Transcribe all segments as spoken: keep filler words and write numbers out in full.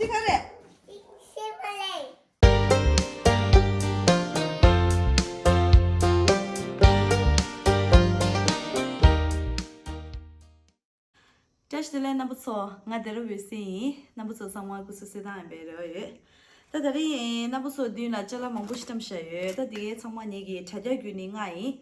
འདི་ག་རེད། བཀྲ་ཤིས་བདེ་ལེགས་རྣམ་པ་ཚོ། ང་བདེ་རབ་འོད་ཟེར་ཡིན། རྣམ་པ་ཚོ་ཚང་མ་སྐུ་གཟུགས་གསལ་ཐང་ཡིན་པའི་རེ་བ་ཡོད། ད་དེ་རིང་རྣམ་པ་ཚོ་མདུན་ལ་ཅ་ལག་མང་པོ་ཞིག་བཀྲམ་བཞག་ཡོད། ད་དེ་གའི་ཚང་མ་ངེད་ཀྱི་དྲ་རྒྱ་བརྒྱུད་ནས་མངགས་ཡིན།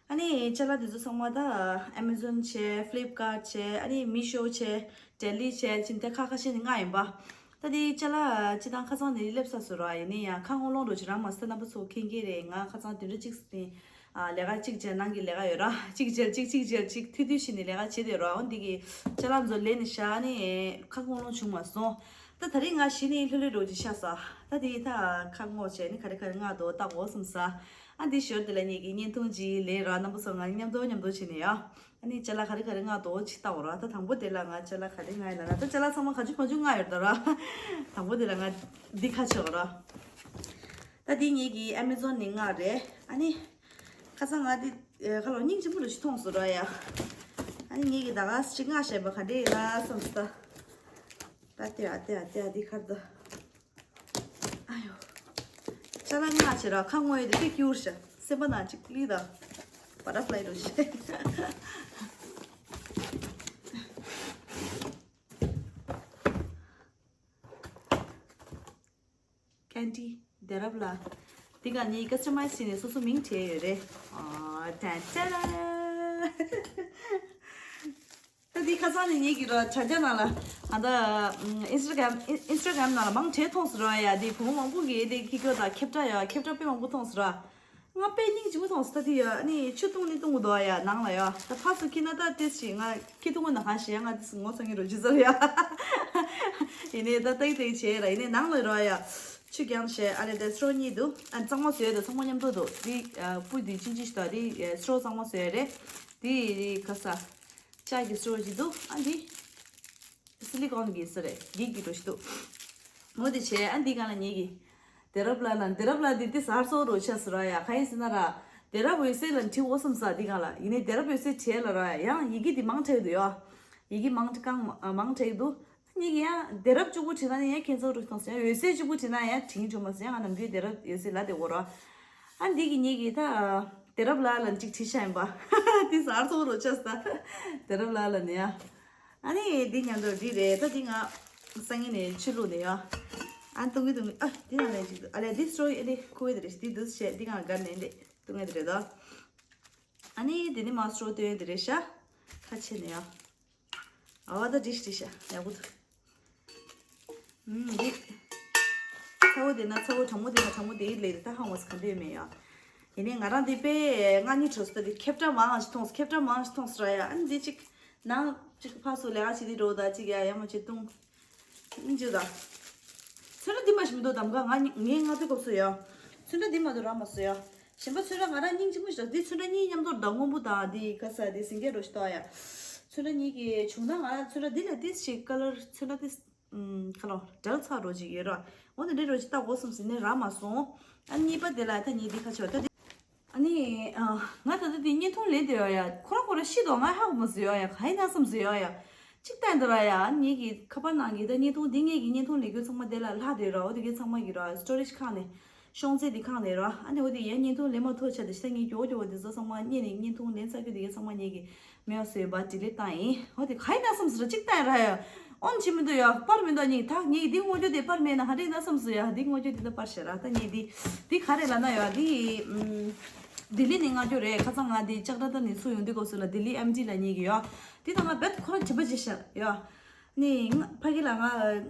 ཨ་ནི་ཅ་ལག་དེ་ཚོ་ཚང་མ་ད་Amazon་བྱས། Flipkart་བྱས། ཨ་ནི་Meesho་བྱས། Delhi་བྱས། ཅིན་ད་ཁ་ཁ་ཤས་ནས་མངགས་ཡིན་པ། ད་དེ་ཅ་ལག་སྤྱི་བཏང་ཁ་སང་ནས་སླེབས་ཚར་སོང་ར། ཡིན་ན་ཡང་ཁ་སྔོན་ལོང་འགྲོ་ཅི་རང་མ་སྟེ། རྣམ་པ་ཚོ་མཁྱེན་གྱི་རེད། ང་ཁ་སང་བདུན་ཕྲག་གཅིག་ནས་ཨ་ལས་ཀ་གཅིག་བྱས། ནང་གི་ལས་ཀ་ཡོད་ར། གཅིག་བྱས་གཅིག་གཅིག་བྱས་གཅིག་ཐུག་དུས་ཤིག་ནས་ལས་ཀ་བྱེད་དེ་ར། འོ་འདི་གི་ཅ་ལག་ཚོ་ལེན་ནས་བཞག་ནས་ཁ་སྔོན་ལོང་བྱུང་མ་སོང་། ད་དེ་རིང་ང་གཞི་ནས་ལྷོད་ལྷོད་འགྲོ་ཅི་ཤ་ཟ། ད་དེ་ད་ཁ་སྔོག་བྱས་ནས་ག་རེ་ག་རེ་མངགས་འདུག་ལྟ་དགོས་བསམ་ས། ཨ་འདི་ཞོར་དེ་ལ་ངེད་ཀྱི་བརྙན་ཐུང་ཅིག་ལེན་ར། རྣམ་པ་ཚོ་ང་མཉམ་དུ་མཉམ་དུ་བྱས་ནས་ཡ། ཨ་ནི་ཅ་ལག་ག་རེ་ག་རེ་མངགས་འདུག་ཅིག་ལྟ་འོ་ར། ད་དང་པོ་དེ་ལ་ང་ཅ་ལག་ག་རེ་མངགས་ཡོད་ལབ་ན། ད་ཅ་ལག་ཚང་མ་ག་ཚོད་ག་ཚོད་མངགས་ཡོད་ད་ར། དང་པོ་དེ་ལ་ང་འདི་ཁ་ཕྱེ་འོ་ར། ད་འདི་ངེད་ཀྱི་Amazon་ནས་མངགས་རེད། ཨ་ནི་ཁ་སང་ང་འདི་ཁ་ལོ་སྙིང་རྗེ་པོ་རུ་ཞིག་མཐོང་སོང་ར་ཡ། ཨ་ནི་ངེད་ཀྱི་ད་ག་ཅིག་མངགས་བཞག་པ་ག་འདྲ་ཡིན་ན་བསམ་སོང་ད། ད་ལྟེ་བ་ལྟེ་བ་ལྟེ་བ་འདི་ཁར་ད། ཨ་ཡོ། ཅ་ལག་མངགས་བྱེད་ར་ཁ་སྔོག་ཡོད་དེ་དཔེ་སྐྱིད་པོ་ཤ། སེམས་པ་ནང་ཅིག་ལི་ད། Butterfly་རུ་ཤ། Candy་བདེ་རབ་ལགས། འདི་ག་ནི་customize་བྱས་ནས་སོ་སོ་མིང་བྲིས་ཡོད་རེད། ཨ་ཏན་ཏན། ད་འདི་ཁ་སང་ནས་ངེད་ཀྱི་ར་དྲ་རྒྱ་ནང་ལ། ཨ་ད་Instagram Instagram་ནང་ལ་མང་དྲགས་མཐོང་སོང་ར་ཡ། འདི་བུ་མོ་མང་པོ་གིས་འདི་ཁྱི་ཁྱོ་དང་ཁྱབ་བསྒྲགས་ཡ། ཁྱབ་བསྒྲགས་དཔེ་མང་པོ་མཐོང་སོང་ར། ང་དཔེ་སྙིང་རྗེ་མོ་མཐོང་སོང་ད་འདི་ཡ། ཨ་ནི་ཆུ་བཏུང་ནི་བཏུང་གི་འདུག་ཡ་ནང་ལ་ཡ། ད་ཕར་ཚུར་ཁྱི་ན་ད་ཏེས་ཞིག་ང་ཁྱི་བཏུང་གི་ན་གང་ཞིག་ཡ། ང་ཏེས་ངོ་ཚ་ངེ་རོ་ཇི་ཟེར་ཡ། ཡིན་ནའི་ད་ཏག་ཏག་བྱས་ར། ཡིན་ནའི་ནང་ལ་ར་ཡ། ཆུ་རྐྱང་བྱས། ཨ་རེ་ད་སི་ཊོ་གཉིས་འདུག་ཨ་གཙང་མ་བཟོས་འདུག་ཚང་མ་མཉམ་དུ་འདུག་འདི་ཨ་སྤུ་འདི་ཅི་ཅི་ཞིག་དང་འདི་ཨ་སི་ཊོ་གཙང་མ་བཟོས་རེད། འདི་ག་ས་ལྕགས་ཀྱི་སི་ཊོ་ཅིག་འདུག་ཨ་འདི་སི་ལི་ཀོན་གྱི་ས་རེད། འགྱིག་གི་འདྲ་ཞིག་འདུག་འོ་དེ་བྱས། ཨ་འདི་གང་ལ་ཉེ་གི་བདེ་རབ་ལ་ལ་བདེ་རབ་ལ་འདི་འདི་ཟ་ཧར་སོ་རོ་ཆ་ཟེར་ར་ཡ། ག་ཡིན་ཟེར་ན་ར་བདེ་རབ་འོད་ཟེར་ལ་འབྲི་འོ་བསམ་ས། འདི་གང་ལ་ཡིན་ནའི་བདེ་རབ་འོད་ཟེར་བྲིས་ལ་ར་ཡ། ཡང་ཡི་གེ་འདི་མང་དྲགས་འདུག་ཡ། ཡི་གེ་མང་དྲགས་གང་མང་དྲགས་འདུག་ཉིད་ཀྱི་ཡང་བདེ་རབ་གཅིག་པུ་བྲིས་ན་ནི་ཡང་ཁྱེད་ཚོ་རུ་མཐོང་སོང་། ཡང་འོད་ཟེར་གཅིག་པུ་བྲིས་ན་ཡང་དྲིན་བྱུང་མ་སོང་། ཡང་ང་ནམ་རྒྱུན་བདེ་རབ་འོད་ཟེར་ལ་དེ་འོ་ར། ཨ་འདི་གི་ཉིད་ཀྱི་ད་བདེ་རབ་ལ་ལ་གཅིག་བྲིས་ཤ་ཡིན་པ། དེ་ཟ་ཧར་སོ་རོ་ཆ་ས། བདེ་རབ་ལ་ལ་ནི་ཡ། ཨ་ནི་འདི་ཉམས་འདོར་འདི་རེད། ད་འདི་ང་སང་ཉིན་ནས་ཆུ་བླུགས་ནས་ཡ། ཨ་ཏུང་གི་ཏུང་གི་ཨ་འདི་ན་ལན་གཅིག་ཏུ་ཨ་ལས་འདི་སོ་ཨེ་ལས་ཁུ་བའི་དེ་རེད། འདི་འདུག་བྱས་འདི་ང་དགར་ནས་ལས་ཏུང་གི་དེ་རེད་དོ། ཨ་ནི་འདི་ནི་མ་སོ་ཏུང་གི་དེ་རེད་ཤ། ཁ་ཕྱེ་ནས་ཡ། ཨ་བ་ད་འགྲིག་འགྲིག་ཤ་ཡག་པོ་འདུག་ཨུམ་འདི། ཚ་བོ་དེ་ན་ཚ་བོ། གྲང་མོ་དེ་ན་གྲང་མོ་དེ་ཡིད་ལས་ད་ཧང་བ་སི་ག་འདོད་མེད་ཡ། ཡིན་ནའི་ང་རང་འདི་དཔེ་ང་གཉིས་གྲོགས་སུ་ད་འདི་ཁེབ་ཏྲ་མང་ཞིག་མཐོང་སོང་། ཁེབ་ཏྲ་མང་ཞིག་མཐོང་སོང་ར་ཡ། ཨ་ནི་འདི་གཅིག་ནང་གཅིག་ཕར་ཚུར་ལས་ཀ་བྱེད་དུས་འགྲོ་ད་གཅིག་ཡ་ཡ་མ་བྱེད་ཏུང་། སྙིང་རྗེ་ད། ཚོན་ཁྲ་འདི་མ་ཞིག་མི་འདུག་གདམ་ག་ང་ངའི་ང་ཚོའི་སྐབས་སུ་ཡ། ཚོན་ཁྲ་འདི་མ་འདུག་ར་མ་སོ་ཡ། གཞན་པ་ཚོན་ཁྲ་ང་རང་སྙིང་རྗེ་མོ་ཞིག་འདི་ཚོན་ཁྲ་གཉིས་མཉམ་དུ་ད་སྔོན་པོ་དང་འདི་ག་ས་འདི་སེང་གེ་རོ་ཞིག་ད་ཡ། ཚོན་ཁྲ་གཉིས་ཀྱི་བྱུང་ན་ང་ཚོན་ཁྲ་འདི་ལ་ཏིས་ཞིག་ཀ་ལར་ཚོན་ཁྲ་ཏིས་ཁ་ལོ་འབྲལ་ཚར་རོ་ཅིག་ཡོད་ར། འོ་འདི་འདྲའི་རོ་ཅིག་ལྟ་དགོས་བསམ་ཟིན་ནས་ར་མ་སོང་། ཨ་གཉིས་པ་དེ་ལ་ད་གཉིས་འདི་ཁ་ཆེ་བ་ད་འདི། ཨ་ནི་ང་ད་ལྟ་འདི་བརྙན་ཐུང་ལེན་དེ་ཡོད་ཡ། ཁོ་རང་ཁོ་རང་ཤི་དོ་ང་ཧ་གོ་མ་སོང་ཡོད་ཡ། ག་ཡིན་ན་བསམ་སོང་ཡོད་ཡ། གཅིག་བལྟས་འདུག་ར་ཡ། ངེད་ཀྱི་ཁ་པར་ནང་གི་ད་བརྙན་ཐུང་འདི་ངེད་ཀྱི་བརྙན་ཐུང་ལས་འགུལ་ཚང་མ་དེ་ལ་ལྷག་དེ་ར། འོ་དེ་གའི་ཚང་མ་གི་ར་སི་ཊོ་རེཇ་ཁང་ནས་ཤོང་ཚད་དེ་ཁང་ནས་ར། ཨ་ནི་འོ་དེ་ཡ་བརྙན་ཐུང་ལེན་མ་ཐུབ་ཆ་དེ་ཤ་ངེད་ཀྱི་འོ་དེ་འོ་དེ་ཚོ་ཚང་མ་རྙེད་ནས་བརྙན་ཐུང་ལེན་ཚར་རྒྱུ་དེ་གའི་ཚང་མ་ངེད་ཀྱི་མེད་པ་བཟོས་པ་ཌི་ལིཊ་བཏང་ཡིན། འོ་དེ་ག་ཡིན་ན་བསམ་སོང་ར། གཅིག་བལྟས་ར་ཡ། ཨོན་བྱེད་མི་འདུག་ཡ། པར་མི་འདུག་ཉིད་ད་ངེད་འདི་སྔོ་རྒྱུ་དེ་པར་མེད་ན་ག་རེ་ཡིན་ན་བསམ་སོང་ཡ། འདི་སྔོ་རྒྱུ་དེ་ད་པར་ཤེས་ར། ད་ངེད་འདི་འདི་ག་རེ་ལབ་ན་ཡ། འདི་ཨམ་ལྡི་ལི་ནས་མངགས་རྒྱུ་རེད། ཁ་སང་ང་འདི་ལྕགས་ར་ཏ་ནས་ཚུར་ཡོང་དུས་སྐབས་སུ་ལ་ལྡི་ལི་ཨེམ་ཌི་ལ་ཉེ་གི་ཡ། འདི་ད་ང་རྦད་ཁོ་ར་དྲན་པ་བརྗེད་ཤག་ཡ། ནི་ང་ཕ་གི་ལ་ང་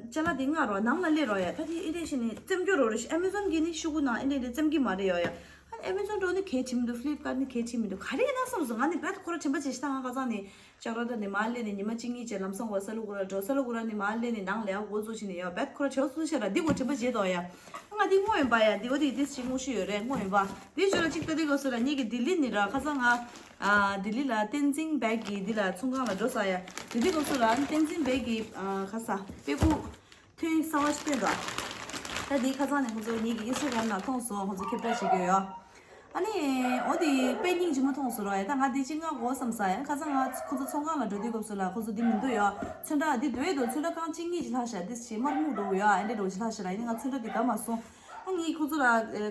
ཅ་ལག་འདི་མངགས་རོགས་ནང་ལ་སླེབས་རོགས་ཡ། ད་དེ་ཨེ་འདྲས་ཞིག་ནི་བཙེམ་རྒྱུ་རོགས་རེད། ཨེ་མེ་ཛོན་གི་ནི་ཤུ་གུ་ནང་ཨེ་འདྲས་འདྲས་བཙེམ་གི་མ་རེད་ཡ་ཡ། ཨ་ནི་ཨེ་མེ་ཛོན་འགྲོ་ནི་གལ་ཆེ་མི་འདུག་ཕི་ལིབ་ཀར་ནི་གལ་ཆེ་མི་འདུག་ག་རེ་ཡིན་ན་བསམ་སོང་། ང་ནི་རྦད་ཁོ་ར་དྲན་པ་བརྗེད་ཤག་ད་ང་ཁ་སང་ནི་ལྕགས་ར་ཏ་ནས་མར་སླེབས་ནས་ཉི་མ་གཅིག་གཉིས་བྱས་ལམ་སང་བ་ས་ལུ་གུ་ར་འགྲོ། ས་ལུ་གུ་ར་ནས་མར་སླེབས་ནས་ནང་ལས་འགོ་བཙུགས་བྱས་ནས་ཡ་རྦད་ཁོ་ར་བྱས་སུ་ཤ་ར། འདི་གོ་དྲན་པ་བརྗེད་དོ་ཡ། ང་འདི་སྔོ་ཡིན་པ་ཡ། འདི་འོ་དེ་དེ་ཅིག་སྔོ་ཤི་ཡོད་རེད། སྔོ་ཡིན་པ། འདི་ཞོར་ལ་གཅིག་ལྟ་དུས་སྐབས་སུ་ལ་ངེད་ཀྱི་ལྡི་ལི་ནས་ར། ཁ་སང་ང་ཨ་ལྡི་ལི་ལ་བསྟན་འཛིན་བེག་གི་འདི་ལ་ཚོང་ཁང་ལ་འགྲོ་ས་ཡ། འདི་དུས་སྐབས་སུ་ལ་བསྟན་འཛིན་བེག་གི་ཨ་ཁ་ས་དཔེ་ཁུག་ཐུན་གསར་བ་ཞིག་བཏོན་འདུག་ད་འདི་ཁ་སང་ནས་ཁོང་ཚོ་ངེད་ཀྱི་ཨིན་སི་ཊ་གྷ་རམ་ནང་མཐོང་སོང་། ཁོང་ཚོ་ཁྱབ་བསྒྲགས་བྱེད་ཀྱི་ཡོད། ཨ་ནི་འོ་དེ་དཔེ་སྙིང་རྗེ་མོ་མཐོང་སོང་ར། ཡ་ད་ང་དེ་གཅིག་མངགས་དགོས་བསམ་ས། ཡ་ཁ་སང་ང་ཁོ་ཚོ་ཚོང་ཁང་ལ་འགྲོ་དུས་སྐབས་སུ་ལ་ཁོ་ཚོ་དེ་མི་འདུག་ཡ། ཚོན་ཁྲ་དེ་འདུག་ཡ། འདུག་ཚོན་ཁྲ་རྐང་གཅིག་གཉིས་ཅིག་ལྷག་ཤག་དེ་ཞིག་དམར་སྨུག་འདྲ་བོ་ཡ། ཨ་འདྲ་འདྲ་བོ་ཅིག་ལྷག་ཤག་ར། ཡིན་ན་ང་ཚོན་ཁྲ་དེ་དགའ་མ་སོང་། ཨ་ངས་ཁོ་ཚོ་ལ་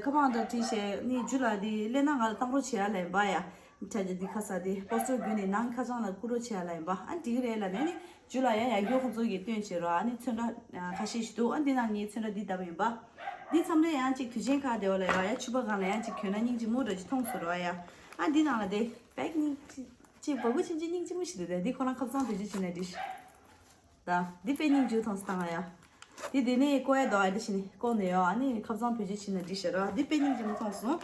ཁ་པར་འདྲ་བྲིས་བྱས་ནི་རྒྱུ་ལ་དེ་སླེབས་ན་ང་ལ་བཏང་རོགས་བྱེད་ཡ་ལབ་ཡིན་པ་ཡ། ཁྲ་ཅིག་འདི་ཁ་ས་དེ་པོ་སི་ཊར་བརྒྱུད་ནས་ནང་ཁ་བྱང་ལ་བསྐུར་རོགས་བྱེད་ཡ་ལབ་ཡིན་པ། ཨ་འགྲིག་གི་རེད་ལབ་ནས་ནི་རྒྱུ་ལ་ཡ་ཡ་རྒྱུ་ཁོ་ཚོ་གིས་སྟོན་བྱེད་རོགས། ཨ་ནི་ཚོན་ཁྲ་ཁ་ཤས་ཤིག་འདུག་ཨ་འདི་ནང་ངའི་ཚོན་ཁྲ་འདི་བཏབ་ཡིན་པ། འདི་མཚམས་རེ་ཡང་ཅིག་དུས་ཆེན་ཁག་དེ་བ་ལ་ཡ་ཡ་ཕྱུ་པ་སྒང་ལ་ཡང་ཅིག་གྱོན་ན་སྙིང་རྗེ་མོ་འདྲ་ཅིག་མཐོང་སོང་རོགས་ཡ། ཨ་འདི་ནང་ལ་དེ་བེག་སྙིང་རྗེ་ཅིག་བ་གུ་ཆུང་ཆུང་སྙིང་རྗེ་མོ་ཞིག་འདུག་དེ་འདི་ཁོ་རང་ཁ་བྱང་བེད་སྤྱོད་བྱེད་ན་འགྲིག་ཤག་ད་འདི་དཔེ་སྙིང་རྗེ་མཐོང་སོང་ད་ང་ཡ། འདི་དེ་ནས་བཀོག་ཡ་འདུག་ཨ་འདི་བྱས་ནས་བཀོག་ནས་ཡོད། ཨ་ནི་ཁ་བྱང་བེད་སྤྱོད་བྱེད་ན་འགྲིག་ཤག་ར། འདི་དཔེ་སྙིང་རྗེ་མོ་མཐོང་སོང་།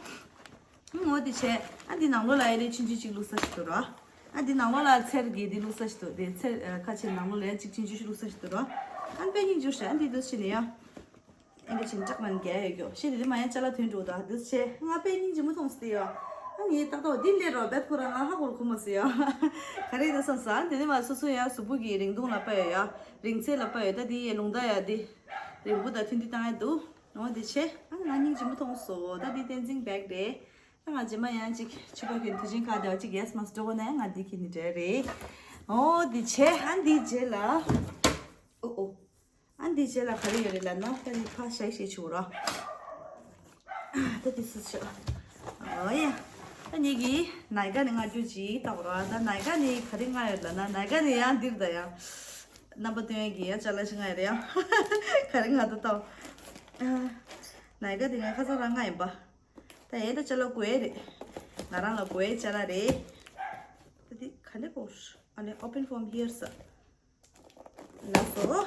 ཨ་འོ་དེ་བྱས། ཨ་འདི་ནང་ལོགས་ལ་ཨེ་ལེ་ཆུང་ཆུང་ཅིག་བླུགས་ས་ཞིག་འདུག་ར། ཨ་འདི་ནང་ལོགས་ལ་ཚེར་གི་འདི་བླུགས་ས་ཞིག་འདུག་དེ་ཚེར་ཁ་ཕྱེ་ནང་ལོགས་ལ་ཡ་ཅིག་ཆུང་ཆུང་ཞིག་བླུགས་ས་ཞིག་འདུག་ར། ཨ་དཔེ་སྙིང་རྗེ་ཤག་ཨ་འདི་འདུག་བྱས་ནས་ཡ། ཨེ་འདི་བྱས་ནས་སྐྲག་མ་རྒྱག་ཡོད་རྒྱུ་ཞེས་དེ་མ་ཡ་ཅ་ལག་ཐོན་འགྲོ་ད་འདུག་བྱས། ང་དཔེ་སྙིང་རྗེ་མོ་མཐོང་སྟེ་ཡ། ཨ་ངས་ཏག་ཏག་འདི་སླེབས་རོགས་བེད་ཁོ་རང་ང་ཧ་གོ་རུ་ཁོ་མ་སི་ཡ། ག་རེ་ཡིན་ན་བསམ་ས། དེ་ནས་མ་སོ་སོ་ཡ་གཟུགས་པོ་གི་རིང་ཐུང་ལ་དཔག་ཡོད་ཡ། རིང་ཚད་ལ་དཔག་ཡོད། ད་འདི་ཡའི་རླུང་རྟ་ཡ་འདི་རིང་པོ་དང་མཐུན་འདི་བཏང་ཡ་འདུག་འོ་དེ་བྱས། ཨ་ང་སྙིང་རྗེ་མོ་མཐོང་སོང་། ད་འདི་བསྟན་འཛིན་བེག་རེད། ཨ་ང་རྗེས་མ་ཡང་ཅིག་ཕྱུ་པ་གི་དུས་ཆེན་ཁག་དེ་བ་ཅིག་ཡས་མ་སི་འགྲོ་གོ་ན་ང་འདི་ཁྱེར་ནི་འདྲ་རེད། འོ་དེ་བྱས། ཨ་འདི་རྗེས་ལ། ཨོ་ཨོ། ཨ་འདི་རྗེས་ལ་ག་རེ་ཡོད་རེད་ལབ་ན། ད་འདི་ཕ་ཤ་ཤེས་ཆུ་ར། ད་འདི་སུ་ཆུ། ཨོ་ཡ། ད་ངེད་ཀྱི་ནའི་ཀ་ནས་མངགས་རྒྱུ་ཅིག་ལྟ་བ་ར། ད་ནའི་ཀ་ནས་ག་རེ་མངགས་ཡོད་ལབ་ན། ནའི་ཀ་ནས་ཡང་འདིར་ད་ཡང་རྣམ་པ་སྟོན་ཡས་ཀྱི་ཡང་ཅ་ལག་ཞིག་མངགས་ཡོད་རེད་ཡ། ག་རེ་མངགས་འདུག་ལྟ་བ། ནའི་ཀ་དེ་ང་ཁ་སང་རང་མངགས་ཡིན་པ། ད་ཡས་ད་ཅ་ལག་དགོས་ཡས་རེད། ང་རང་ལ་དགོས་ཡས་ཅ་ལག་རེད། ད་འདི་ག་འདྲ་བོ། ཨ་ནི་open from here ཟེར། ལགས་སོ།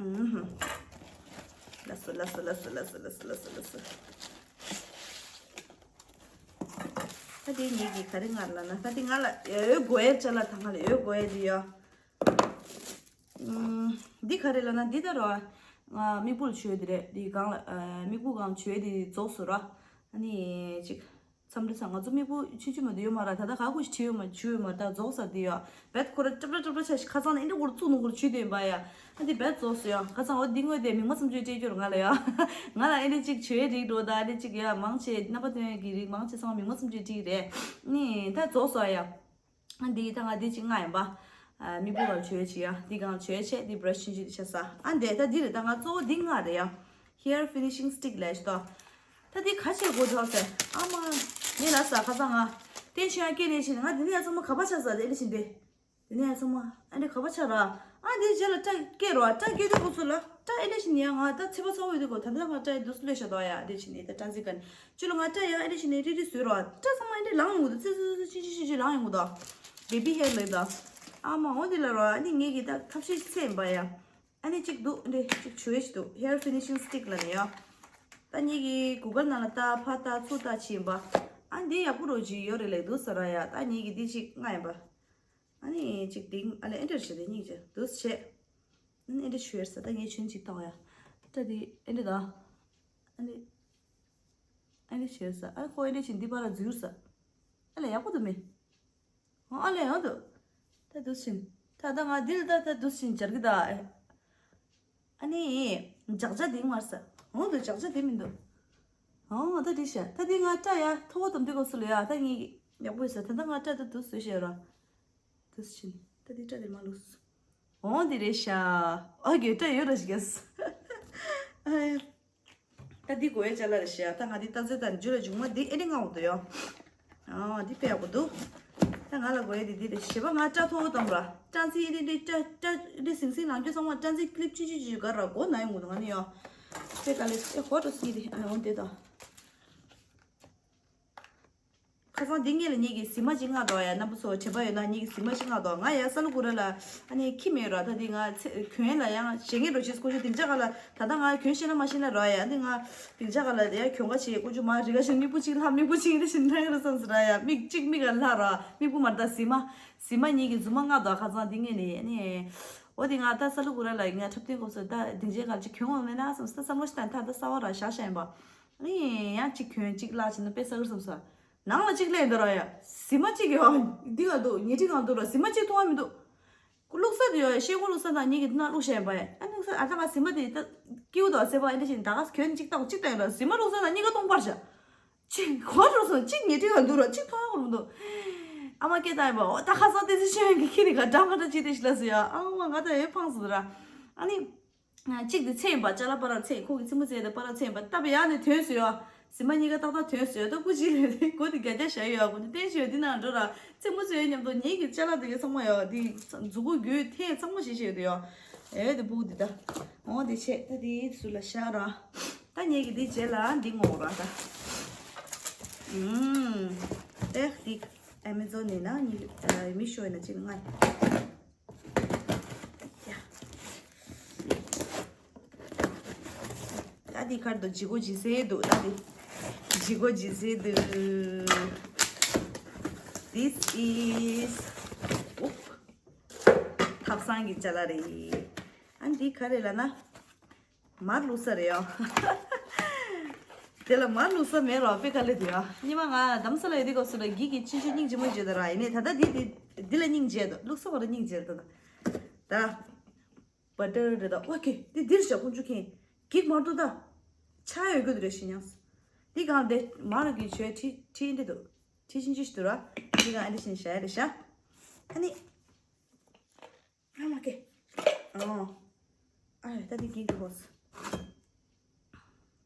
ཨུམ། ལགས་སོ་ལགས་སོ། ད་དེ་ངེད་ཀྱིས་ག་རེ་མངགས་ལབ་ན། ད་དེ་ང་ལ་ཡོད་དགོས་ཡས་ཅ་ལག་ད་ང་ལ་ཡོད་དགོས་ཡས་དེ་ཡོད། ཨུམ། འདི་ག་རེ་ལབ་ན་འདི་ད་རོ། ང་མིག་སྤུ་ལ་བྱོས་དེ་རེད། འདི་སྒང་ལ་ཨ་མིག་སྤུ་སྒང་བྱོས་དེ་རྫོགས་སོང་ར། ཨ་ནི་ཅིག་མཚམས་རེ་ཚ་ང་ཚོ་མིག་སྤུ་ཆུང་ཆུང་མ་གཏོགས་ཡོད་མ་རེད། ད་ལྟ་ག་གུ་ཞིག་བྲིས་ཡོད་མ་བྲིས་ཡོད་མ་རེད། ད་རྫོགས་ས་འདི་ཡོད། བེད་ཁོ་ར་ཀྲབ་ཀྲབ་ཀྲབ་ཀྲབ་ཆ་ཞིག་ཁ་སང་ནས་ཨེ་འདྲ་གུ་ར་བཙུགས་ནོ་གུ་ར་བྱུས་དེ་ཡིན་པ་ཡ། ཨ་འདི་བེད་རྫོགས་སོང་ཡ། ཁ་སང་འོ་འདི་དངོས་དེ་མིག་མ་ཙམ་ཅིག་སྤྲད་རྒྱུར་ང་ལ་ཡ། ང་ལ་ཨེ་འདྲ་ཅིག་བྱོས་རིགས་འགྲོ་ད། ཨེ་འདྲ་ཅིག་ཡ་མང་ཆེ་རྣམ་པ་སྟོན་ཡ་གི་རིགས་མང་ཆེ་ཚང་མ་མིག་མ་ཙམ་ཅིག་བྲིས་རེད། ནི་ད་རྫོགས་སོང་ཡ། ཨ་འདི་ད་ང་འདི་ཅིག་མངགས་ཡིན་པ། ཨ་མིག་སྤུ་ལ་བྱོས་བྱེད་ཡ། འདི་སྒང་བྱོས་བྱས་འདི་brush ཆུང་ཆུང་འདི་བྱས་ས། ཨ་འདི་ད་འདི་རེད། ད་ང་གཙོ་བོ་འདི་མངགས་རེད་ཡ། Hair finishing stick ལབ་ཞིག་ཏོ། ད་འདི་ག་ཆེ་དགོས་འདུག་ཟེར། ཨ་མ། ངས་ལབ་ས་ཁ་སང་ང་ཏན་ཆོན་ཡ་སྐད་ནས་བྱས་ནས་ང་འདི་ནས་ཡ་ཚང་མ་ག་པ་ཆགས་ས་དེ་འདྲ་བྱས་འདི། དེ་ནས་ཡ་ཚང་མ་ཨ་འདྲ་ག་པ་ཆགས་ར། ཨ་འདི་རྗེས་ལ་སྐྲ་སྐྱེ་རོ། སྐྲ་སྐྱེ་དུས་ཁོ་ཚོ་ལ་སྐྲ་ཨེ་འདྲ་བྱས་ནས་ཡ་ང་ད་ཚེ་པ་ཚ་བོ་ཡོད་དུས་གོ། ད་ལྟ་ང་སྐྲ་ཡི་འདུག་སེ་ལོས་ཤ་དོ་ཡ། འདི་བྱས་ནས་ད་སྐྲ་འཛིན་ག་ནས། ཅི་ལོ་ང་སྐྲ་ཡང་ཨེ་འདྲ་བྱས་ནས་རིལ་རིལ་བཟོས་རོགས། སྐྲ་ཚང་མ་ཨེ་འདྲ་ལངས་ཡོང་གི་འདུག་ཙི་ཙི་ཙི་ཅི་ཅི་ཅི་ཅི་ལངས་ཡོང་གི་འདུག baby hair ལབ་འདུག་ཨ་མ་འོ་འདི་ལ་རོ། ཨ་ནི་ངེད་ཀྱི་ད་ཐབས་ཤེས་ཚད་ཡིན་པ་ཡ། ཨ་ནི་གཅིག་འདུག་འདི་གཅིག་བྱོས་ཤིག་འདུག hair finishing stick ལབ་ནས་ཡ། ད་ངེད་ཀྱི་གུ་གལ་ནང་ལ་ལྟ་ཕར་ལྟ་ཚུར་ལྟ་བྱས་ཡིན་པ། ཨ་འདི་ཡག་པོ་རོ་ཅིག་ཡོད་རེད་ལབ་འདུག་ཟེར་ར་ཡ། ད་ངེད་ཀྱི་འདི་གཅིག་མངགས་ཡིན་པ། ཨ་ནི་གཅིག་འདི་ཨ་ལས་ཨེ་འདྲ་བྱས་ཏེ་གཉིས་བྱས་འདུག་བྱས། ཨ་ནི་ཨེ་འདྲ་བྱོས་ཟེར། ད་ངས་ཆུན་གཅིག་བཏང་ཡ། ད་འདི་ཨེ་འདྲ་ད། ཨ་ནི། ཨ་ནི་བྱས་ས། ཨ་ཁོ་ཨེ་འདྲ་བྱས་འདི་པར་ལ་འཛུལ་ས། ཨ་ལས་ཡག་པོ་འདུག་མེ། ཨོ་ཨ་ལས་ཡང་འདུག་ད་འདུག་ཕྱིན། ད་ད་ང་འདི་ལ་ད་ད་འདུག་ཕྱིན་སྦྱར་གི་ད། ཨ་ནི། འཇག་ཇ་འདི་མར་ས། ཨོ་འདུག་འཇག་ཇ་འདི་མི་འདུག་ཨོ་ད་འདི་ཤ། ད་འདི་ང་སྐྲ་ཡ་ཐོ་བ་དམ་འདི་གོ་སུ་ལ་ཡ། ད་ངས་ཡག་པོ་ཡོད་ས། ད་ད་ང་སྐྲ་ད་འདུག་བཟོས་ཤེས་ར། འདུག་ཕྱིན། ད་འདི་སྐྲ་འདི་མ་ལུས། ཨོ་འདི་རེད་ཤ། ཨ་གི་སྐྲ་ཡོད་ར་ཞིག་ཡ། ཨ་ཡ། ད་འདི་དགོས་ཡས་ཅ་ལག་རེད་ཤག་ད་ང་འདི་ལྟ་ཚོད་དང་རྒྱུ་ལ་འཇུག་མ་འདི་ཨེ་འདྲ་ངའོ་འདུག་ཡོ། ཨ་འདི་དཔེ་ཡག་པོ་འདུག་ད་ང་ལ་དགོས་ཡས་འདི་འདི་རེད། ཞེས་པ་ང་སྐྲ་མཐོ་བོ་བཏང་ར། སྐྲ་འཛིན་ཨེ་འདྲ་འདྲ་སྐྲ་སྐྲ་འདི་ཟིང་ཟིང་ལངས་རྒྱུ་ཚང་མ་སྐྲ་འཛིན་ཀི་ལིབ་ཆུང་ཆུང་ཆུང་ག་ར་མགོ་ན་ཡོང་གི་འདུག་ང་ནི་ཡོ། དཔེ་དཀའ་ལས་ཨེ་ཧོ་ཏོ་སི་རེད། ཨ་འོ་འདི་དང་། ཁ་སང་འདི་ངེད་ལ་ངེད་ཀྱི་གཟིགས་མ་གཅིག་མངགས་འདུག་ཡ། རྣམ་པ་ཚོ་དྲན་པ་ཡོད་ན་ངེད་ཀྱི་གཟིགས་མ་གཅིག་མངགས་འདུག་ང་ཡ་ས་ལུ་གུ་ར་ལ་ཨ་ནི་ཁྱི་མེད་ར། ད་འདི་ང་ཚེ་གྱོན་ལ་ཡང་བཞེངས་ངེས་འགྲོ་ཆེས་ཀོ་ཆུ་སྡིངས་ཆ་ག་ལ་ད་ལྟ་ང་གྱོན་ཤེས་ན་མ་ཤེས་ན་ར་ཡ། འདི་ང་སྡིངས་ཆ་ག་ལ་ཡ་གྱོན་ག་ཆེ་ཀོ་ཆུ་མ་རི་ག་ཞིག་མིག་སྤུ་གཅིག་ལྷག་མིག་སྤུ་གཅིག་འདི་བཞིན་འཐེན་ར་བསམ་ཟེར་ར་ཡ། མིག་གཅིག་མིག་ག་ལྷག་ར། མིག་སྤུ་མ་རེད་ད་གཟིགས་མ། གཟིགས་མ་ངེད་ཀྱི་གཟིགས་མ་མངགས་འདུག་ཁ་སང་འདི་ངེད་ནི་ཨ་ནི། འོ་དེ་ང་ད་ས་ལུ་གུ་ར་ལ་ང་འཁྲབ་སྟོན་སྐབས་སུ་ད་སྡིངས་ཆའི་ག་ལ་ཅིག་གྱོན་འོང་མེད་ན་བསམ་ས་བསམ་བློ་ཞིག་བཏང་ད་ད་གསར་བ་ར་བཞག་བཞག་ཡིན་པ། ཨེ་ཡང་གཅིག་གྱོན་གཅིག་བརླག་བྱས་ན་དཔེ་ས་ཁུལ་བསམ་ས། ནང་ལ་གཅིག་སླེབས་འདི་ར་ཡ། གཟིགས་མ་གཅིག་ཡོད། འདི་ག་འདུག་ཉལ་ཁྲི་གང་འདུག་ར། གཟིགས་མ་གཅིག་མཐོང་བ་མི་འདུག་བླུགས་ས་དེ་ཡོད་ཡ། ཤེལ་སྒོ་བླུགས་ས་དང་གཉིས་ཀྱི་འདི་ན་བླུགས་བཞག་ཡིན་པ་ཡ། ཨ་ནི་ ཨ་ད་ང་གཟིམ་མ་དེ་ད་སྐྱིད་དོ་ཟེར་བ་ཨེ་འདྲ་བཞིན་ད་ག་གྱོན་གཅིག་བཏང་གཅིག་བཏང་ཡོད་ལ་གཟིམ་མ་རུང་ས་ན་གཉིས་ཀ་སྟོང་པར་བྱ། ཅིག་གོ་རུ་སོང་གཅིག་ཉེ་དྲིག་ག་འདུག་ར་གཅིག་མཐོང་ཡག་རུ་འདུག་ཨ་མ་སྐད་བཏང་ཡིན་པ་ཨོ་ད་ཁ་སང་བསྟན་འཛིན་ཆོས་དབྱངས་ཀྱི་ཁྱི་རི་ག་འདྲ་མ་འདྲ་ཅིག་རེད་ཤི་ལ་སི་ཡ་ཨ་མ་ང་ད་ཡོད་ཕངས་སོང་ར། ཨ་ནི། གཅིག་དེ་ཚེ་ཡིན་པ་ཅ་ལག་པ་ར་ཚེ་ཁོ་གི་ཚེ་མོ་ཚེ་དེ་པ་ར་ཚེ་ཡིན་པ་ད་བ་ཡ་ནི་དོན་སུ་ཡ། གཟིམ་མ་གཉིས་ཀ་ཏག་ཏག་དོན་སུ་ཡ་ད་ཀུ་ཅི་ལས་དེ་གོ་དེ་རྒྱ་རྒྱ་བྱ་ཡོད་ཡ་གོ་ནི་བསྟན་ཤི་ཡོད་འདི་ན་འགྲོ་ར་ཚེ་མོ་ཚེ་ཡོད་མཉམ་དུ་ངེད་ཀྱི་ཅ་ལག་དེ་གའི་ཚང་མ་ཡོད་དེ་མཛུ་གུ་རྒྱུད་ཐེ་ཚང་མ་ཞིག་ཞིག་ཡོད་དེ་ཡོད། ཨེ་དེ་ཕུག་འདི་ད། འོ་དེ་ཆེ་ད་དེ་སུ་ལ་ཤ་ར། ད་ངེད་ཀྱི་དེ་རྗེས་ལ་འདི་ངོ་ར་ད། ཨུམ། ཨེ་དེ་ཨ་མེ་ཛོན་ནས་ན་ངེད་མི་ཤོ་ཡིན་ན་ཅི་ང་། ད་འདི་གར་དུ་ཇི་གོ་ཇི་སེ་འདུག་ད་འདི་ཇི་གོ་ཇི་སེ་འདུག This is ཐབ་ཚང་གི་ཅ་ལག་རེད། ཨ་འདི་ག་རེ་ལབ་ན། མར་བླུགས་ས་རེད་ཡ། དེ་ལ་མར་བླུགས་ས་མེད་རོགས་དཔེ་དཀའ་ལས་འདུག་ཡ། སྙེ་མ་ང་དམ་ས་ལ་ཡོད་དུས་སྐབས་སུ་ལ་འགྱིག་གི་ཆུང་ཆུང་སྙིང་རྗེ་མོ་བརྗོད་ད་ར་ཡིན་ནས་ད་ལྟ་འདི་འདི་འདི་ལ་སྙིང་རྗེ་འདུག་བླུགས་ས་བ་ལ་སྙིང་རྗེ་འདུག་ད་ད་བ་ཏར་རེད་ད་ཨོ་ཁེ་འདི་འདིར་བཞག་ཁོང་ཆུ་ཁེན་འགྱིག་མར་འདུག་ད་ཆ་ཡོད་དགོས་དུ་རེད་ཤི་ཉང་འདི་གང་དེ་མར་གི་ཆོས་ཁྲི་ཁྲི་འདི་འདུག་ཁྲི་ཆུང་ཆུང་ཞིག་འདུག་ར་འདི་གང་ཨ་འདི་བཞིན་བཞག་ཡ་རེད་ཤ་ཨ་ནི། ཨ་མ་ཀེ། ཨོ། ཨ་ཡ་ད་དེ་གིན་གི་ཧོས།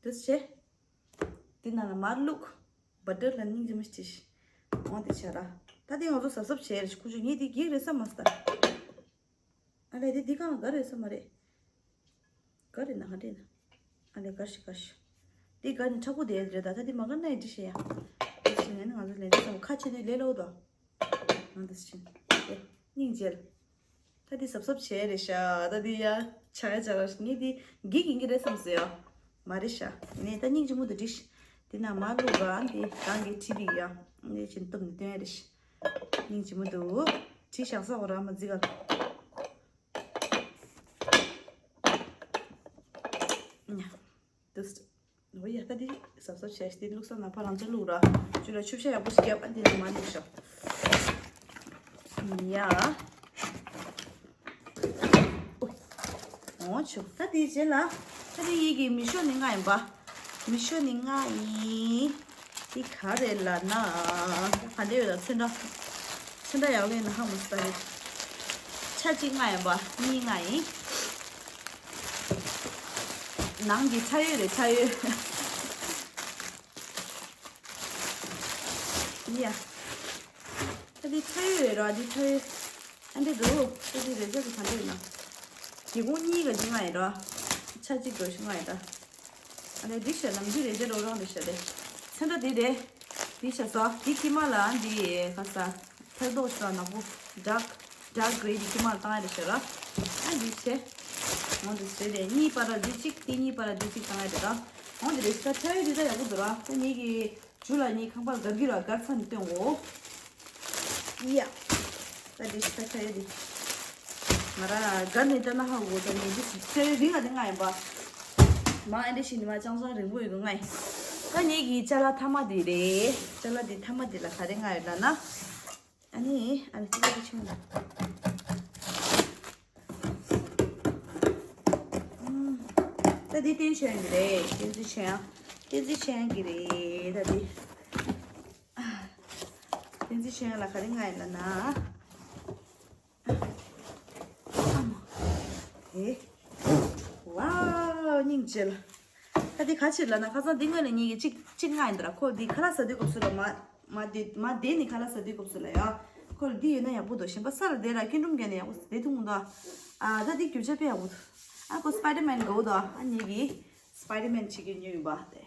དུས་ཆེ། དེ་ན་ལ་མར་བླུག་བ་ཏར་ལ་སྙིང་རྗེ་མོ་ཞིག་ཨོ་དེ་ཆ་ར། ད་དེ་ང་ཚོ་གཟབ་གཟབ་བྱས་རེ་ཁུ་ཆུ་ངས་དེ་གིག་རེ་ས་མ་སྟ། ཨ་ལས་དེ་འདི་གང་ག་རེ་ས་མ་རེད། ག་རེ་ན་ག་རེ་ན། ཨ་ལས་ག་ཤི་ག་ཤི། འདི་ག་ནི་ཁྲག་པོ་དེ་རེད་ད་ད་དེ་མ་ག་ན་ཡི་འདྲི་ཤེ་ཡ། དེ་ཤི་ང་ནི་ང་ཚོ་ལས་དེ་ཚོ་ཁ་ཆེ་དུས་ལས་ལོ་དོ། ང་དེ་ཤི། སྙིང་རྗེ་ལ། ད་འདི་གཟབ་གཟབ་བྱས་རེད་ཤག་ད་འདི་ཡ། ཆ་ཡ་ཆ་ར་ངས་འདི་འགྱིག་ཡིན་གྱི་རེད་བསམ་སོང་ཡ། མ་རེད་ཤག་ངས་ད་སྙིང་རྗེ་མོ་དུ་འདྲི་ཤི། འདི་ན་མ་བླུག་ར་འདི་རང་གི་ཁྲི་འདི་ཡ། ངས་ཅིན་གཏུབ་ནས་སྟོན་ཡ་རེད་ཤི། སྙིང་རྗེ་མོ་དུ། ཁྲི་ཤག་ས་འོ་ར་མ་འཛི་ག་ཉ། དུས། འོ་ཡ་ད་འདི་གཟབ་གཟབ་བྱས་ཤི་འདི་བླུགས་ས་ན་ཕ་རང་ཅག་བླུག་ར། ཅུ་ལ་ཆུ་བཤལ་ཡག་པོ་ཞིག་བརྒྱབ་ཨ་འདི་ནི་མ་བླུགས་ཤོག་ཡ། འོ་ཆུ་ད་དེའི་རྗེས་ལ་ད་དེ་ཡིད་ཀྱི་མི་ཤོ་ནི་ང་ཡིན་པ། མི་ཤོ་ནི་ང་ཡིན། དེ་ག་རེ་ལབ་ན། ག་འདྲ་ཡོད་ལ་ཚོན་ཁྲ། ཚོན་ཁྲ་ཡག་ལོས་ན་ཧ་མ་སི་ད་རེད། ཆ་གཅིག་ང་ཡིན་པ་གཉིས་ང་ཡིན། ནང་གི་ཚ་ཡོད་རེད་ཚ་ཡོད། ཡ། ད་འདི་ཚ་ཡོད་རེད་ར་འདི་ཚ་ཡོད། ཨ་འདི་འདུག་ད་འདི་རེ་ཆ་དུ་ག་འདྲ་ཡིན་ན། སྒེའུ་ཁུང་གཉིས་ཀ་འདི་ང་ཡིན་ར། ཆ་གཅིག་འགྲོ་ཤི་ང་ཡིན་ར། ཨ་ནི་འདི་བྱས་ལམ་འདི་རེ་ཆ་རོ་རང་རེ་བྱས་ཏེ། ཚེ་འདྲ་འདི་རེད། འདི་བྱས་ས་འདི་ཁྱི་མ་ལ་འདི་ག་ས། ཐལ་མདོག་ཅིག་ནག་པོ། dark dark grey འདི་ཁྱི་མ་ལ་བཏང་ཡ་རེད་ཤག་ར། ཨ་འདི་བྱས། འོ་འདི་བྱས་ཏེ་གཉིས་པ་ར་འདི་གཅིག་འདི་གཉིས་པ་ར་འདི་གཅིག་བཏང་ཡ་རེད་ད། འོ་འདི་རེད་ཤག་ད་ཁྲ་ཡོད་འདི་ད་ཡག་པོ་འདུག་ར་ད་ངེད་ཀྱི་ཇུ་ལ་གཉིས་ཁང་པར་སྒར་གྱི་ར་སྒར་ཚ་ནས་སྟོན་འོ། ཡ། ད་འདི་ཤག་ད་ཁྲ་ཡོད་འདི། ང་ར་སྒར་ནས་ལྟ་ན་ཧ་གོ་ད་ངེད་འདི་ཁྲ་ཡོད་འདི་ང་འདི་ང་ཡིན་པ། མ་ཨ་འདི་ཞིག་ནི་མ་ཅང་ཅང་རིང་པོ་ཡོད་གི་ང་ཡིན། ད་ངེད་ཀྱི་ཅ་ལག་མཐའ་མ་འདི་རེད་ཅ་ལག་འདི་མཐའ་མ་འདི་ལ་ག་རེ་ང་ཡོད་ལ་ན། ཨ་ནི་ཨ་ནི་ཅི་ལ་ཅི་ཆུང་ལ། ད་འདི་བསྟན་ཆོས་ཀྱི་རེད་བསྟན་འཛིན་ཆོས་དབྱངས་བསྟན་འཛིན་ཆོས་དབྱངས་ཀྱི་རེད་ད་འདི། བསྟན་འཛིན་ཆོས་དབྱངས་ལ་ག་རེ་ང་ཡིན་ལ་ན། ཨེ། ཝའོ་སྙིང་རྗེ་ལ། ད་འདི་ག་ཕྱིར་ལབ་ན་ཁ་སང་འདི་སྔོན་ལ་ངེད་ཀྱིས་གཅིག་གཅིག་མངགས་ཡིན་འདྲ་ཁོ་འདི་ཁ་ལག་ཟ་དུས་སྐབས་སུ་ལ་མ་མ་འདི་མ་འདི་ནི་ཁ་ལག་ཟ་དུས་སྐབས་སུ་ལ་ཡ། ཁོ་ལ་འདི་ཡོད་ན་ཡག་པོ་འདུག་གཞན་པ་ས་ལ་བསྡད་ར་སྐྱིན་ཀྲུང་བརྒྱབ་ནས་ཡག་པོ་བསྡད་ཐུབ་མི་འདུག་ཨ་ད་འདི་རྒྱུ་ཆ་དཔེ་ཡག་པོ་འདུག་ཨ་ཁོ་སི་པའི་ཌར་མེན་དགའ་བོ་འདུག་ཨ་ངེད་ཀྱིས་སི་པའི་ཌར་མེན་བྱེད་ཀྱི་ཉོས་ཡིན་པ་དེ།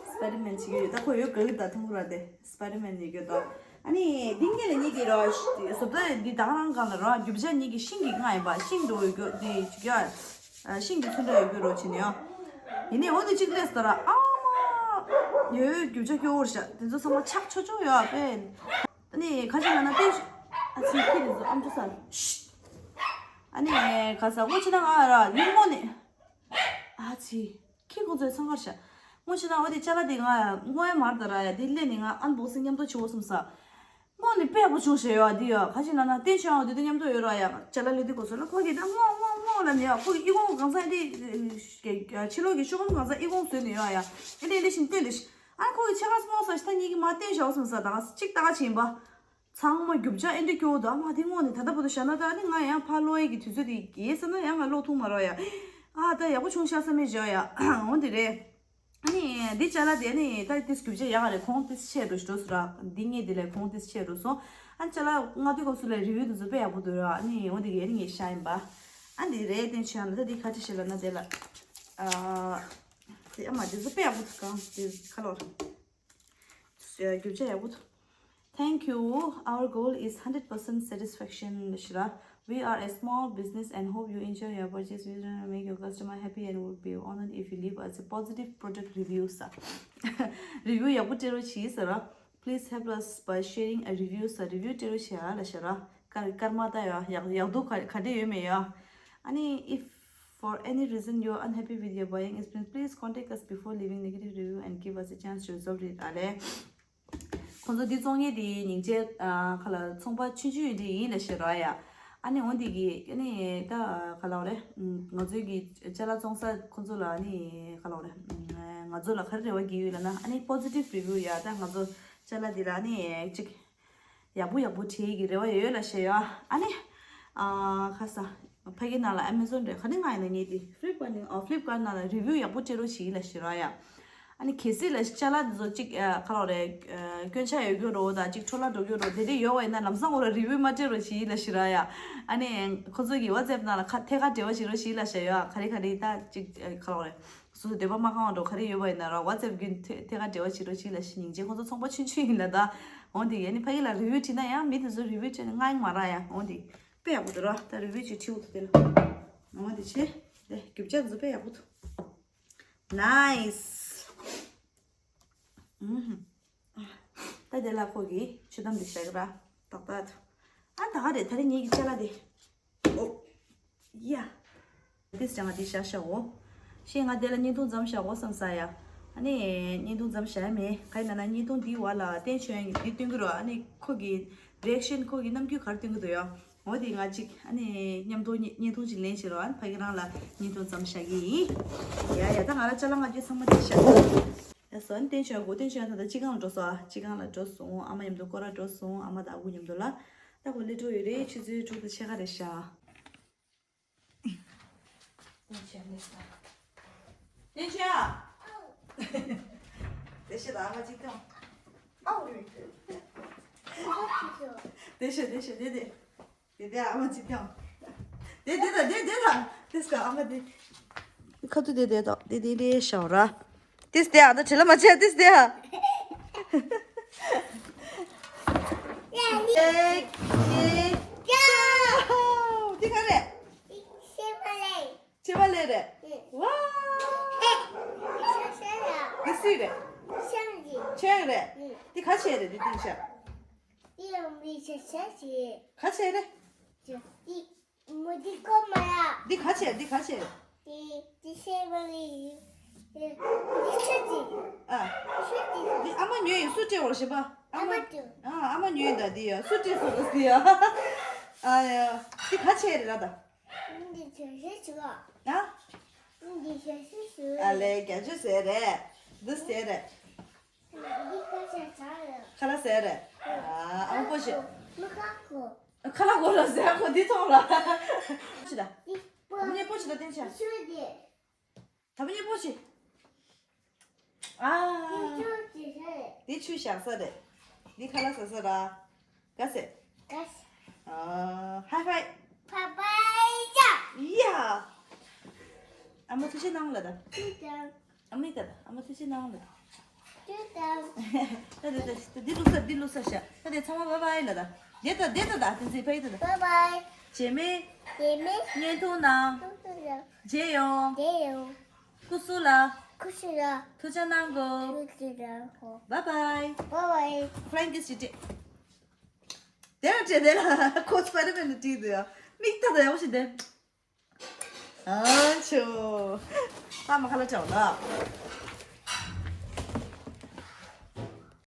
སི་པའི་ཌར་མེན་བྱེད་ཀྱི་ཡོད་ད་ཁོ་ཡོད་དགའ་གི་ད་ཐུང་ར་དེ་སི་པའི་ཌར་མེན་ཉོས་ཀྱི་འདུག་ཨ་ནི་འདི་ངེད་ལ་ཉིད་ཀྱི་རོ། བཟོ་ལྟ་འདི་ད་ག་རང་གང་ལ་རོ་རྒྱུ་ཆ་ཉིད་ཀྱི་ཤིང་གི་ང་ཡིན་པ་ཤིང་འགྲོ་ཡོད་རྒྱུ་འདི་ཅི་ག་ཤིང་གི་ཚོན་ཁྲ་ཡོད་རྒྱུ་རོ་བྱེད་ནས་ཡོ། ཡིན་ནའི་འོ་དེ་གཅིག་ལས་ཟེར་ཨ་མ། ཡོད་རྒྱུ་ཆ་སྐྱོ་བོར་ཤ་དེ་ཚོ་ཚང་མ་ཆག་ཆོག་ཆོག་ཡོད་ཨ་པས། ཨ་ནི་ཁ་ཤས་ལ་ན་ཏེ་ཨ་ཚི་ཁྱི་དེ་ཚོ་ཨམ་ཅོག་ས། ཨ་ནི་ཁ་ས་སྔོ་ཕྱི་ན་ང་ར་ཡིན་སྔོ་ནི། ཨ་ཙི། ཁྱི་ཁོང་ཚོའི་འཚང་ཁར་བཞག་སྔོན་ཆད་ན་འོ་དེ་ཅ་ལག་དེ་ང་སྔོན་མར་དང་ར་ཡ་དེ་ལས་ནི་ང་ཨན་བོག་སིང་མཉམ་དུ་བྱེད་འོ་སོང་ས། སྔོན་ནི་དཔེ་ཡག་པོ་བྱུང་ཞེས་ཡོད་དེ་ཡོད་ག་ཞིག་ན་ན་བསྟན་ཆོས་འོ་དེ་དུ་མཉམ་དུ་ཡོད་ར་ཡ་ཅ་ལག་ལས་དུས་གོ་སོང་ལ་ཁོ་གིས་ད་སྔོན་སྔོན་སྔོན། ཁོ་ལ་ནི་ཡ་ཁོ་གི་ཨི་ཁུང་གང་ཚང་འདི་ཕྱི་ལོགས་ཀྱི་ཤོ་རུམ་གང་ཚང་ཨི་ཁུང་བཟོས་ནས་ཡོད་ཡ། ཨེ་འདི་འདི་བཞིན་སྟོན་འདི་ཨ་ཁོ་གི་ཕྱེད་ཀ་སྨོ་ས་ཤི་ད་ངེད་ཀྱི་མ་བསྟན་ཞོག་སོང་ས་ད་གཅིག་ལྟ་ག་ཕྱིན་པ། ཚང་མ་རྒྱུ་ཆ་ཨེ་འདྲ་སྐྱོ་བོ་འདུག་ཨ་མ་དེ་སྔོན་ནས་ད་ལྟ་བར་དུ་བཞག་ན་ད་ནི་ང་ཡང་ཕར་ལོག་ཡས་ཀྱི་དུས་ཚོད་དེ་ཡིན་ཟེར་ན་ཡང་ང་ལོག་ཐུབ་མ་རེད་ཡ། ཨ་ད་ཡག་པོ་བྱུང་ཤག་བསམ་མེད་བརྗོད་ཡ། འོ་འདི་རེད། ཨ་ནི་འདི་ཅ་ལག་དེ་ནི་ད་ཏིས་རྒྱུ་ཆ་ཡག་ག་རེད། གོང་ཏིས་ཆེ་འགྲོ་ཞུ་སོ་ར། འདི་ངས་འདི་ལས་གོང་ཏིས་ཆེ་འགྲོ་སོང་། ཨ་ཅ་ལག་ང་དུས་སྐབས་སུ་ལས་རི་བིའུ་དེ་ཚོ་དཔེ་ཡག་པོ་འདུག་ར། ཨ་ནི་འོ་འདི་གི་ཨ་ནི་ངས་ཤ་ཡིན་པ། ཨ་འདི་རེད་བསྟན་ཆོས་ཨ་ན་ད་འདི་ག་ཅི་ཞིག་ལ་ན་དེ་ལ། ཨ་དེ་ཨ་མ་དེ་ཚོ་དཔེ་ཡག་པོ་འདུག་གང་དེ་ཁ་ལོར། རྒྱུ་ཆ་ཡག་པོ་འདུག Thank you. Our goal is hundred percent satisfaction, Mishra. We are a small business and hope you enjoy your purchase. We will make your customer happy and would be honored if you leave us a positive product review, sir. Review ཡག་པོ་སྤྲད་རོགས་གྱིས་ཟེར་ར། Please help us by sharing a review, sir. Review སྤྲད་རོགས་བྱེད་ཨ་ལ་ཤ་ར། ཀར་ཀར་མ་ད་ཡ་ཡག་ཡག་སྡུག་ག་ག་འདྲ་ཡོད་མེད་ཡ། ཨ་ནི་if for any reason you're unhappy with your buying experience, please contact us before leaving negative review and give us a chance to resolve it. ཨ་ལས། ཁོང་ཚོ་འདི་བཙོང་མཁན་དེ་སྙིང་རྗེ་ཨ་ཁ་ལ་ཚོང་པ་ཆུང་ཆུང་འདི་ཡིན་ལ་ཤེས་ར་ཡ། ཨ་ནི་འོ་འདི་གི་ཨ་ནི་ད་ག་ལ་བ་རེད། ང་ཚོའི་གི་ཅ་ལག་བཙོང་ས་ཁོང་ཚོ་ལ་ཨ་ནི་ག་ལ་བ་རེད། ང་ཚོ་ལ་ག་རེ་རེ་བ་གི་ཡོད་ལ་ན་ཨ་ནི་positive review ཡ། ད་ང་ཚོ་ཅ་ལག་འདི་ལ་ཨ་ནི་ཅིག་ཡག་པོ་ཡག་པོ་བྲིས་ཀྱི་རེ་བ་ཡོད་ལ་ཤེས་ཡ། ཨ་ནི་ཨ་ཁ་ས་ཕ་གི་ནང་ལ་Amazon་རེད། ག་ནི་ང་ཡིན་ན་ངེས་དེ་Flipkart་ནི་ཨ་Flipkart་ནང་ལ་review་ཡག་པོ་སྤྲད་རོགས་བྱེད་ལ་ཤེས་ར་ཡ། ཨ་ནི་གལ་སྲིད་ལ་ཅ་ལག་འདི་ཚོ་གཅིག་ཨ་ཁ་ལོ་རེད། ཨ་སྐྱོན་ཆ་ཡོད་རྒྱུ་རོ་དང་གཅིག་འཕྲོ་བརླག་འགྲོ་རྒྱུ་རོ་དེ་འདྲ་ཡོད་པ་ཡིན་ན་ལམ་སང་འོ་ར་review་མ་སྤྲད་རོགས་བྱེད་ལ་ཤི་ར་ཡ། ཨ་ནི་ཁོ་ཚོ་གི་WhatsApp་ནང་ལ་ཁ་ཐད་ཀར་འབྲེལ་བ་བྱེད་རོགས་བྱེད་ལ་ཤ་ཡོད། ཨ་ག་རེ་ག་རེ་ད་གཅིག་ཨ་ཁ་ལོ་རེད། སོ་སོ་འདོད་པ་མ་ཁེངས་པ་འགྲོ་ག་རེ་ཡོད་པ་ཡིན་ན་ར་WhatsApp་གི་ཐད་ཐད་ཀར་འབྲེལ་བ་བྱེད་རོགས་བྱེད་ལ་ཤི། སྙིང་རྗེ། ཁོ་ཚོ་ཚོང་པ་ཆུང་ཆུང་ཡིན་ལ་ད། འོ་འདི་ཨ་ནི་ཕ་གི་ལ་review་བྲིས་ན་ཡང་མི་དེ་ཚོ་review་བྲིས་ན་ང་ཡང་མ་ར་ཡ། འོ་འདི་དཔེ་ཡག་པོ་འདུག་ར། ད་review་ཅིག་བྲིས་འོ་དེ་ལ། འོ་འདི་ཆེ། དེ་རྒྱུ་ཆ་དེ་ཚོ་དཔེ་ཡག་པོ་འདུག Nice། ཨུམ། ད་དེ་ལ་ཁོ་གི་ཆུ་དམ་འདི་བཞག་གི་ར། ཏག་ཏག་ཏུ། ཨ་ད་ག་རེད་ད་རེས་ངེད་ཀྱི་ཅ་ལག་དེ། ཨོ། ཡ། ཏིས་ཅང་ང་འདི་བཞག་བཞག་འོ། ཤེས་ང་དེ་ལ་བརྙན་ཐུང་མཚམས་བཞག་འོ་བསམ་ས་ཡ། ཨ་ནི་བརྙན་ཐུང་མཚམས་བཞག་ཡ་མེད། ག་ཡིན་ན་ན་བརྙན་ཐུང་འདིའི་བར་ལ་བསྟན་ཆོས་ཡང་གི་འདི་སྟོན་གི་རོ། ཨ་ནི་ཁོ་གི་reaction་ཁོ་གི་རྣམ་འགྱུར་ག་རེ་སྟོན་གི་འདུག་ཡ། འོ་དེ་ང་གཅིག་ཨ་ནི་མཉམ་དུ་བརྙན་ཐུང་གཅིག་ལེན་བྱེད་རོགས། ཨ་ནི་ཕ་གི་རང་ལ་བརྙན་ཐུང་མཚམས་བཞག་གི་ཡིན། ཡ་ཡ་ད་ང་ལ་ཅ་ལག་ང་རྒྱུ་ཚང་མ་དེ་བཞག་ཡ་སོ་ཨ་ནི་བསྟན་ཆོས་གོ་བསྟན་ཆོས་ད་ལྟ་སྤྱི་ཁང་ལ་འགྲོ་སོང་། ཨ་སྤྱི་ཁང་ལ་འགྲོ་སོང་། ཨ་མ་མཉམ་དུ་སྐོར་ར་འགྲོ་སོང་། ཨ་མ་དང་ཨ་ཁུ་མཉམ་དུ་ལ། ད་གོ་སླེབས་འགྲོ་ཡོད་རེད། ཆུ་ཚོད་དྲུག་དང་ཕྱེད་ཀ་རེད་ཤག་བསྟན་ཆོས་ལེགས་སོ། བསྟན་ཆོས་ཨ། བསྟན་ཆོས་ད་ཨ་མ་གཅིག་ཐོངས། ཨའོ། བསྟན་ཆོས་བསྟན་ཆོས་བསྟན་ཆོས་བསྟན་ཆོས། དེ་དེ་ཨ་མ་ཅི་ཀྱང་། དེ་དེ་དང་དེ་དེ་དང་དེ་སྐ་ཨ་མ་དེ། ཁ་ཐུ་དེ་དེ་དང་དེ་དེ་དེ་ཤའོ་ར། དེ་སྟེ་ཨ་ད་བྲེལ་ལ་མ་བྱེད་དེ་སྟེ་ཨ། དེ་ག་རེ། ཕྱེ་མ་ལེ་རེད། ཝ། དེ་སུའི་རེད། ཆེན་རེད། དེ་ག་ཆེ་རེད་དེ་དེ་ཤ། དེ་ཡང་མི་ཆེ་ཆེ་ཆེ། ག་ཆེ་རེད། དེ་མོ་དེ་ཀོ་མ་ཡ། འདི་ག་ཆེ་འདི་ག་ཆེ། དེ་དེ་ཤེས་མ་ལེ་ཡིན། དེ་དེ་ཤེས་དེ། ཨ། དེ་ཤེས་དེ། འདི་ཨ་མ་ཉོས་ཡིན་སུ་སྤྲད་བར་ཞེས་པ། ཨ་མ་དེ། ཨ་ཨ་མ་ཉོས་ཡིན་ད་འདི་ཡ་སུ་སྤྲད་སོང་ད་འདི་ཡ། ཨ་ཡ། འདི་ག་ཆེ་རེད་ལ་ད། འདི་ཆེ་ཤེས་ཆེ་བ། ཨ། འདི་ཆེ་ཤེས་ཆེ། ཨ་ལེ་རྒྱ་ཆོས་ཟེར་རེད། འདི་ཟེར་རེད། ཁ་ལག་ཟས་རེད། ཨ་ཨ་མ་པོ་ཞིག་ཁ་ལག་གོ་ལ་ཟས་ཁོ་འདི་ཐོང་ལ། ཅི་ད། ད་མི་ཉེ་པོ་ཞིག་ད་བསྟན་ཆ། ད་མི་ཉེ་པོ་ཞིག་ཨ། འདི་ཆུ་བཞག་ས་རེད། འདི་ཁ་ལག་ཟ་ས་ར། ག་ཟེ། ག་ཟེ། ཨ། ཧའི་ཕའི། ཕ་ཕའི་ཡ། ཡ། ཨ་མ་ཐུགས་རྗེ་གནང་ལ་ད། ཐུགས་རྗེ་གནང་། ཨ་མའི་ད་ད་ཨ་མ་ཐུགས་རྗེ་གནང་ལ། ཐུགས་རྗེ་གནང་། ད་དེ་ད་དེ་འདི་བླུགས་ས་འདི་བླུགས་ས་ཤ། ད་དེ་ཚང་མ་བྷའི་བྷའི་ལ་ད། དེ་ད་དེ་ད་ད་དེ་ཚེ་ཕ་ཡི་ད་ད། བྷའི་བྷའི། རྗེས་མའི། རྗེས་མའི། བརྙན་ཐུང་ནང་། ཐུགས་རྗེ་གནང་། མཇལ་ཡོང་། མཇལ་ཡོང་། སྐུ་གཟུགས་ལ། སྐུ་གཟུགས་ལ། ཐུགས་རྗེ་གནང་གོ། ཐུགས་རྗེ་གནང་གོ། བྷའི་བྷའི། བྷའི་བྷའི། ཕ་ལན་ཀིས་ཅིག་སྤྲད། དེ་ལ་སྤྲད་དེ་ལ་ཁོ་སྤའི་ཌར་མེན་ལ་བྲིས་འདུག་ཡ། མིག་ལྟ་ད་ཡག་པོ་ཞིག་བསྟན། ཨ་ཆོ། ཨ་མ་ཁ་ལག་སྤྲད་ལ།